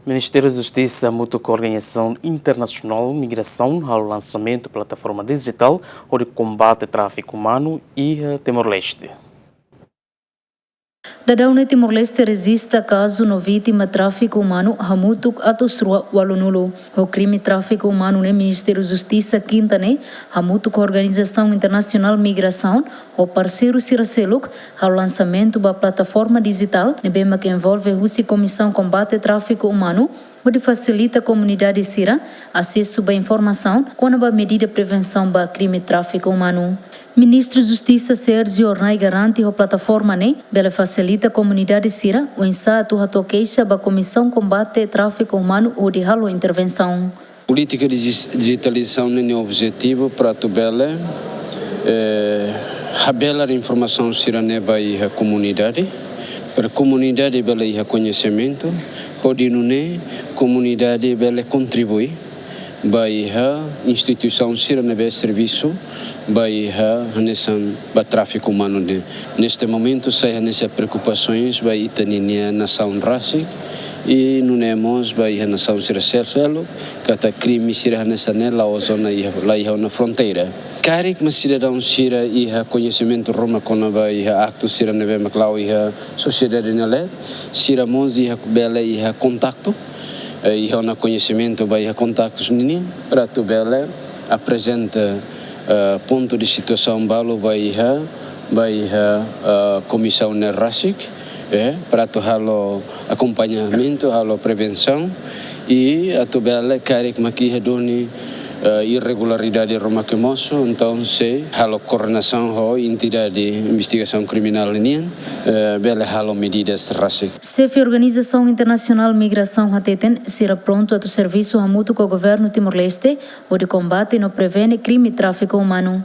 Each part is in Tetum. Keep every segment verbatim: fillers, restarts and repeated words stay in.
Ministériu Justisa hamutuk ho Organizasaun Internasionál Migrasaun halo lansamentu plataforma dijitál hodi kombate tráfiku umanu iha Timor-Leste. Daudaun ne'e Timor-Leste rejista kazu no vítima tráfiku umanu hamutuk atus rua ualunulu. Ho krime tráfiku umanu ne'e Ministériu Justisa kinta ne'e hamutuk ho Organizasaun Internasionál Migrasaun ho parseiru sira seluk halo lansamentu ba plataforma dijitál ne'ebé mak envolve husi Komisaun Kombate Tráfiku Umanu, hodi fasilita komunidade sira asesu ba informasaun kona-ba medida prevensaun ba krime tráfiku umanu. Ministru Justisa Sérgio Hornai garante ho plataforma ne'e bele fasilita komunidade sira oinsá atu hato'o keixa ba Komisaun Kombate Tráfiku Umanu hodi halo intervensaun. Polítika dijis-, dijitalizasaun ne'e nia objetivu para atu bele, eh, habelar informasaun sira-ne'e ba iha komunidade, para komunidade bele iha koñesimentu, hodi nune'e komunidade bele kontribui ba iha instituisaun sira ne'ebé servisu ba iha hanesan ba tráfiku umanu ne'e. Neste momentu sai hanesan preokupasoens ba ita-nia nasaun rasik, i nune'e mós ba iha nasaun sira sel-, seluk, katak krime sira hanesan ne'e la'ós ona iha, la iha ona fronteira. Karik mak sidadaun sira iha koñesimentu ruma kona-ba iha aktu sira ne'ebé mak la'o iha sosiedade nia leet, sira mós iha bele iha kontaktu, eh, iha ona koñesimentu ba iha kontaktus ninian, para atu bele aprezenta, eh, pontu de situasaun balu ba iha, ba iha, eh, komisaun ne'e rasik, eh, para atu halo akompañamentu, halo prevensaun, i atu bele karik mak iha duni, eh, irregularidade ruma ke mosu, entaun sei halo koordenasaun ho entidade investigasaun kriminál nian, eh, bele halo medidas rasik. Xefe Organizasaun Internasionál Migrasaun hateten, sira prontu atu servisu hamutuk ho governu Timor-Leste, hodi kombate no prevene krime tráfiku umanu.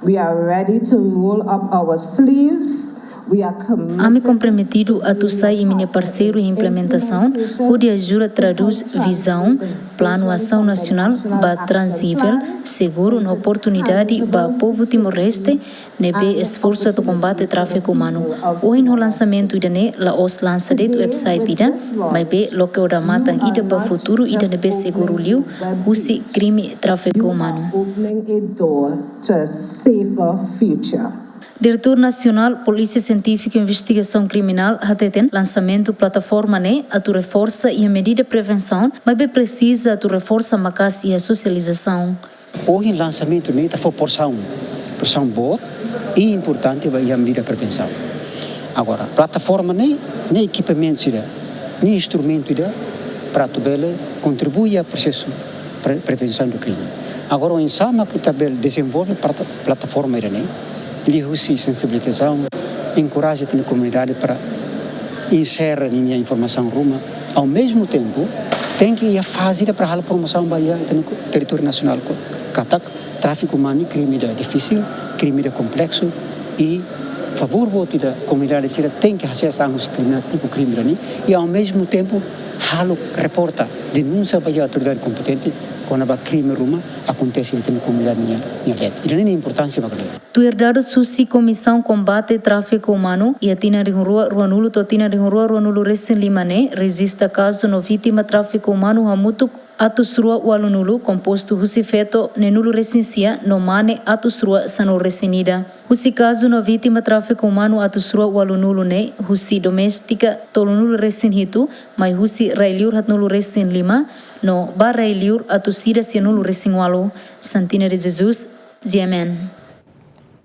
We are ready to roll up our sleeves. We are committed. Ami komprometidu atu sai imi-nia parseiru iha implementasaun, hodi ajuda tradús vizaun, planu asaun nasionál ba transnivel, seguru no oportunidade ba povu Timor-Leste, ne'ebé esforsu atu kombate tráfiku umanu. Ohin ho lansamentu ida-ne'e, la'ós lansa de'it website ida, maibé loke odamatan ida ba futuru ida ne'ebé seguru liu husi krime tráfiku umanu. Opening a door to a safer future. Diretór Nasionál Polísia Sientífika Investigasaun Kriminál hateten, lansamentu plataforma ne'e atu reforsa iha medida prevensaun, maibé presiza atu reforsa maka'as iha sosializasaun. Ohin lansamentu ne'e ita fó porsaun, porsaun boot i importante ba iha medida prevensaun. Agora, plataforma ne'e, ne'e ekipamentu ida, ne'e instrumentu ida, para atu bele kontribui ba prosesu pre-, prevensaun do krime. Agora, oinsá mak ita bele dezenvolve plata-, plataforma ida-ne'e, liuhusi sensibilizasaun, enkoraja ita-nia komunidade para insere ninia informasaun ruma, ao mesmo tempo, tenke iha faze ida para halo promosaun ba iha ita-nia territóriu nasionál ko-, katak tráfiku umanu krime ida difisil, krime ida kompleksu, i favór boot ida komunidade sira tenke hasa'e sansaun kriminál tipu krime ida-ne'e, i ao mesmo tempo halo reporta, denúnsia ba iha autoridade kompetente kona-ba krime ruma akontese iha ita-nia komunidade nia, nia leet. Ida-ne'e nia importánsia mak ne'e. Tuir dadus husi Komisaun Kombate Tráfiku Umanu, iha tinan rihun rua ruanulu to'o tinan rihun rua ruanulu resin lima ne'e, rejista kazu no vítima tráfiku umanu hamutuk atus rua ualunulu, kompostu husi feto neenulu resin sia no mane atus rua sanulu resin ida. Husi kazu no vítima tráfiku umanu atus rua ualunulu ne'e, husi doméstika tolunulu resin hitu, mai husi rai-liur haatnulu resin lima, no ba rai-liur atus ida sianulu resin ualu. Santina de Jesus, G M N.